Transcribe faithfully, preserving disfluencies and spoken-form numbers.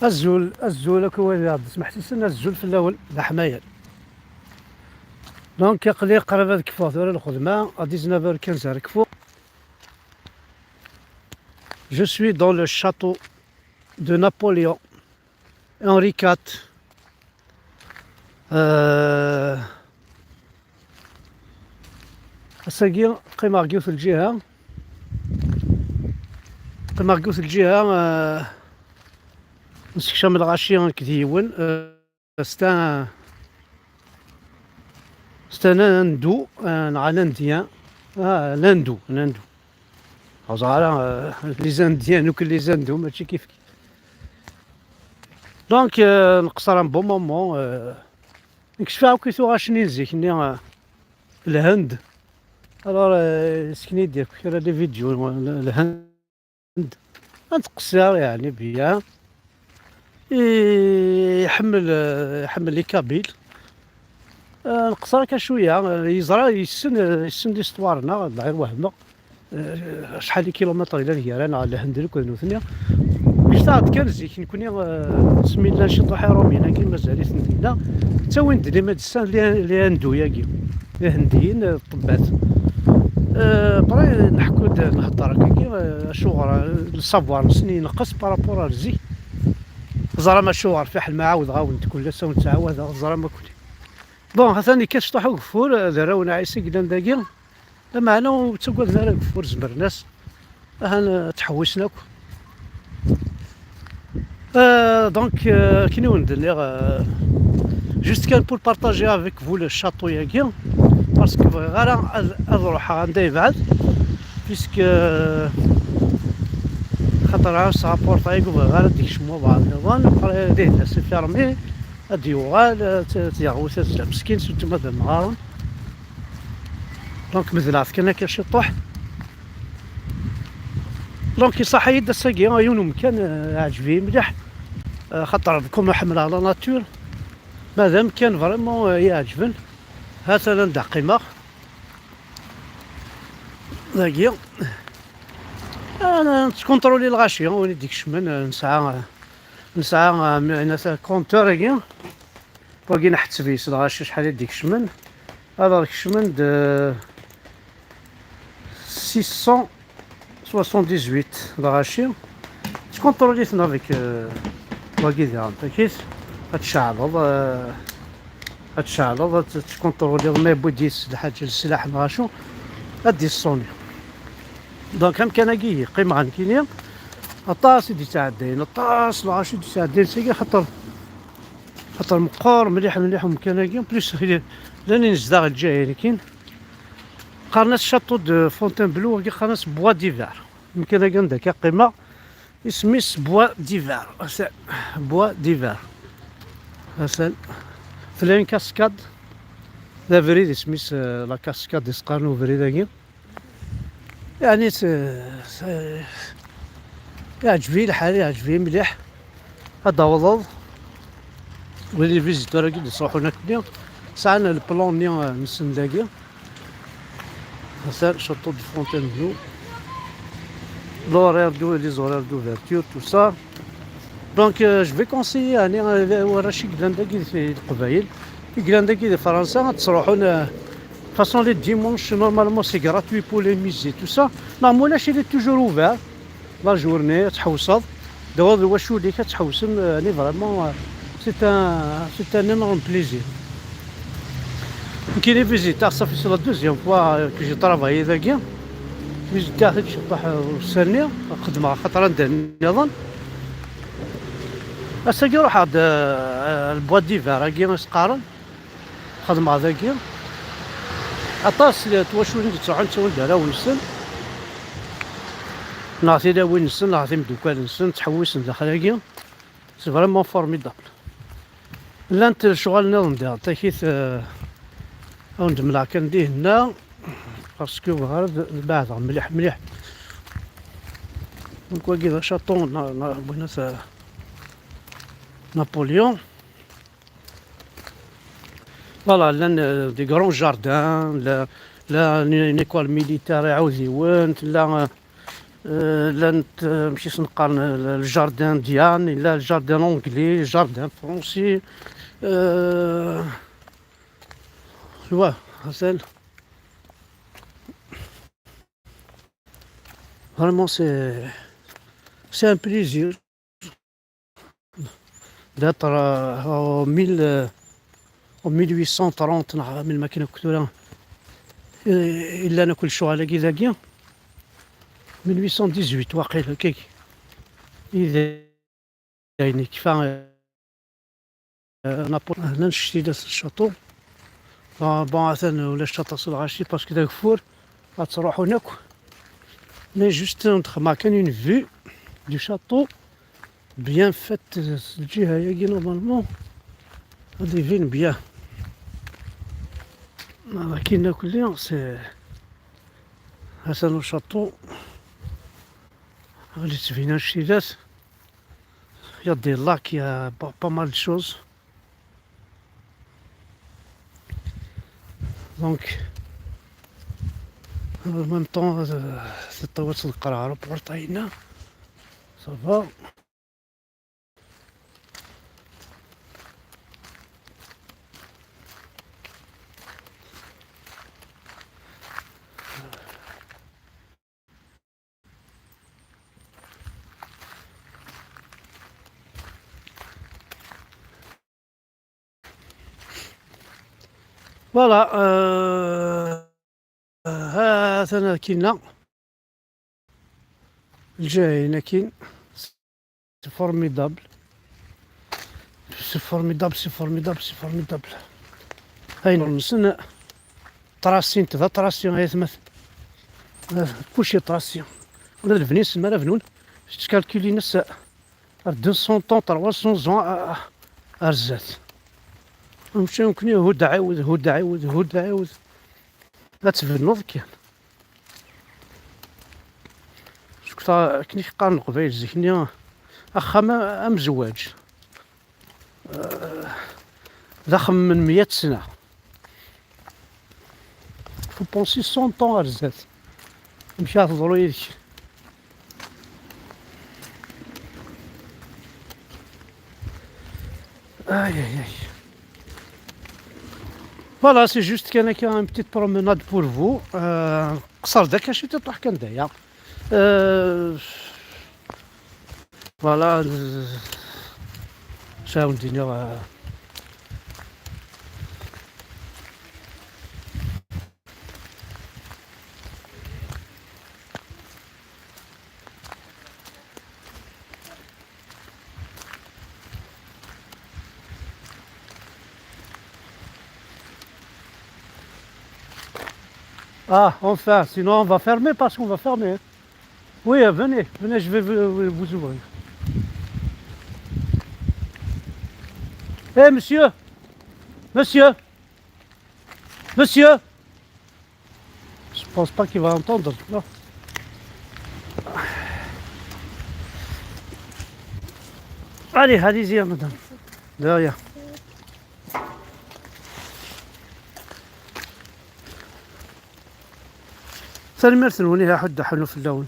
Azul, azul akk wid i ɣ-d-ismeḥsisen, azul fell-awen, d aḥmayan. Donc, aql-i qrib ad kfuɣ tura lxedma, à dix-neuf heures quinze ara kfuɣ. Je suis dans le château de Napoléon, Henri quatre. Euh, Ass-agi qqimeɣ deg yiwet lǧiha, qqimeɣ deg yiwet lǧiha, euh, nessekcam lɣaci nekk d yiwen. Euh, c'est un, c'est un hindou, euh, neɣ un indien. Ah, un hindou, un hindou. Ur ẓriɣ ara, euh, les indiens, nekkni les hindous, mačči kif kif. Donc, euh, nqeṣṣer un bon moment, euh, nekcef akk i tuɣac-nni n zik-nni, euh, Lhend. Alors, euh, yessken-iyi-d yakk kra des vidéos, euh, Lhend. Ad nettqeṣṣir, yeɛni, bien. Iḥemmel, euh, iḥemmel les Kabyles. Euh, nqeṣṣer akka cwiya, euh, yeẓra, yessen, euh, yessen l'histoire-nneɣ, dɣa wehmeɣ. Euh, acḥal n kilumitr yellan gar-aneɣ, Lhend akked nutni. Ǧǧet-aɣ-d kan zik, nekkni, euh, asmi llan ciṭuḥ Iṛumyen-agi, mazal-iten dinna. Ttawin-d les médecins, les, les hindous-agi, Ihendiyen, euh, ṭṭebbat. Euh, après, nḥekku-d, nhedder akkagi, euh, acuɣer, euh, le savoir-nsen yenqes par rapport ar zik. Teẓram acuɣer, fiḥel ma ɛawdeɣ-awen-d kul ass, awen-ttɛawadeɣ, teẓram akk. Bon, ha-t-an yekkat ciṭuḥ ugeffur, euh, d arraw n Ɛisa i yellan dagi. Lameɛna ur ttaggaden ara ageffur, zemren-as. Ahan, euh, ttḥewwisen akk. Euh, donc, euh, akken i wen-d-nniɣ, euh, juste kan pour partager avec vous le château-agi, parce que bɣiɣ ara ad, ad ruḥeɣ anda yebɛed, puisque, euh, xaṭer ɛawseɣ apportail, ur bɣiɣ ara ad d-ikcem wabɛaḍ nniḍen, après, dihna c'est fermé, ad d-yuɣal, euh, t-, t-, yaɣ-, tazzla meskin, surtout ma d amɣaren. Donc, medleɣ-t kan akka ciṭuḥ. Donc, iṣaḥ-iyi-d ass-agi, yiwen umkan, euh, iɛǧeb-iyi mliḥ. Euh, xaṭer, comme ḥemmleɣ la nature, ma d amkan vraiment, euh, iɛeǧben. Ha-t-an anda qqimeɣ. Dagi. Ah, nettkontruli lɣaci, win i d-ikecmen, euh, nesɛa, euh, nesɛa, euh, compteur-agi. Wagi nḥetteb-is lɣaci acḥal i d-ikecmen. Alors, kecmen-d, euh, six cent soixante-dix-huit lɣaci. Ttkontroliten avec, euh, wagi diɣen. Takit, ad tceɛleḍ, euh, ad tceɛleḍ, ad t-, ttkontroliḍ ma yewwi-d yis lḥaǧa, leslaḥ neɣ acu, ad d-yessuni. Donc, amkan-agi qqimeɣ nekkini, aṭas i d-yettɛeddayen, aṭas lɣaci i d-yettɛeddayen, sagi xaṭer Xaṭer meqqer mliḥ, mliḥ umkan-agi. En plus, llan inezdaɣ lǧayen-kin. Qqaren-as Château de Fontainebleau, wagi qqaren-as Bois d'Hiver. Umkan-agi anda akka qqimeɣ, isem-is Bois d'Hiver. Atan, Bois d'Hiver. Atan, tella une cascade. D abrid, isem-is, euh, la cascade, i s-qqaren ubrid-agi. Yeɛni, s-, s-, iɛǧeb-iyi lḥal, iɛǧeb-iyi mliḥ. Ad d-awḍeḍ. Wid les visiteurs-agi d-iṣruḥun akkenni, sɛan le plan-nni, euh, nsen dagi. Atan, château de Fontainebleau. L'horaire de, les horaires d'ouverture, tout ça. Donc, euh, je vais conseiller, yeɛni, euh, warrac i yellan dagi di Leqbayel, i yellan dagi di Fransa, ad ttruḥun, euh, de toute façon, les dimanches, normalement, c'est gratuit pour les musées, tout ça. Normalement, il est toujours ouvert. La journée, ad tḥewseḍ. Daɣ d wacu-lik ad tḥewsem, euh, yeɛni vraiment, euh, c'est un, c'est un énorme plaisir. Nekkini visiteɣ, ça fait, c'est la deuxième fois, euh, que j'ai travaillé dagi. Visiteɣ-t-id ciṭuḥ, euh, ussan-nni, xedmeɣ axaṭer anda nniḍen. Ass-agi ruḥeɣ-d, euh, euh, le Bois d'Hiver-agi i s-qqaren. Xedmeɣ dagi. Aṭas n twaculin i d-yettruḥun, ttawin-d arraw-nsen, neɣ tilawin-nsen, neɣ timeddukal-nsen, ttḥewwisen daxel-agi. C'est vraiment formidable. Llant lecɣal nniḍen diɣen, takit, euh, ad wen-d-mleɣ kan dihinna, parce que bɣiɣ ad beɛdeɣ mliḥ, mliḥ. Donc, wagi d château n, n, n, Napoléon. Voilà, llan, euh, des grands jardins, la, la, une école militaire iɛudiwen, tella, euh, Euh, llant, euh, amek i s-neqqaren, euh, le jardin Diane, yella le jardin anglais, le jardin français. Euh, tu vois, Hassan. Vraiment, c'est, c'est un plaisir d'être, euh, en mille, euh, en mille huit cent trente, neɣ melmi akken akk tura, euh, i llan akk lecɣal-agi dagi. Mille huit cent dix-huit, waqil, akkagi. I d ayen yekfa, euh, Napoli. Hna ncettilat le château. Bon, bon, atan ulac aṭas n lɣaci parce que d ageffur, ad ttruḥun akk. Mais juste, on remarque une vue du château bien faite, euh, s lǧiha-agi, normalement. Ad ibin bien. Voilà, akin akk-nni, c'est, atan le château. Ad yettbin anect-ilat. Il y a des lacs, il y a pas, pas mal de choses. Donc, en même temps, euh, c'est pas le aéroport, ça va. Voilà, euh, euh, ha-t-an akkin-a. Lǧayen akkin. C'est formidable. C'est formidable, c'est formidable, c'est formidable. Ayen ur nessen, tracé, d atracé, ay atma. Kulci tracé. Ula d lebni, s mi ara bnun, tettkalkuli-ines ar deux cents ans, trois cents ans, a-, a-, ar zdat. Amcum nekkni, hudd ɛiwed, hudd ɛiwed, hudd ɛiwed. Ad tbennuḍ kan. Seg ta-, akken i k-qqaren Leqbayel zik-nni, axxam a-, am zzwaǧ. Eh, d axemmem n meyya sna. Faut penser cent ans ar zdat. Amek ara teḍru yid-k? Aïe, aïe, aïe. Voilà, c'est juste qu'il y a une petite promenade pour vous. Euh, qṣer da kaci tiṭuḥ kan daya. Euh, voilà, euh, ça, on dit, euh, Ah, enfin, sinon on va fermer parce qu'on va fermer, hein. Oui, euh, venez, venez, je vais vous, vous ouvrir. Eh, monsieur, monsieur, monsieur, je pense pas qu'il va entendre, non. Allez, allez-y, madame. De rien. Tanemmirt-nwen, ihi ḥedd aḥunnu fell-awen.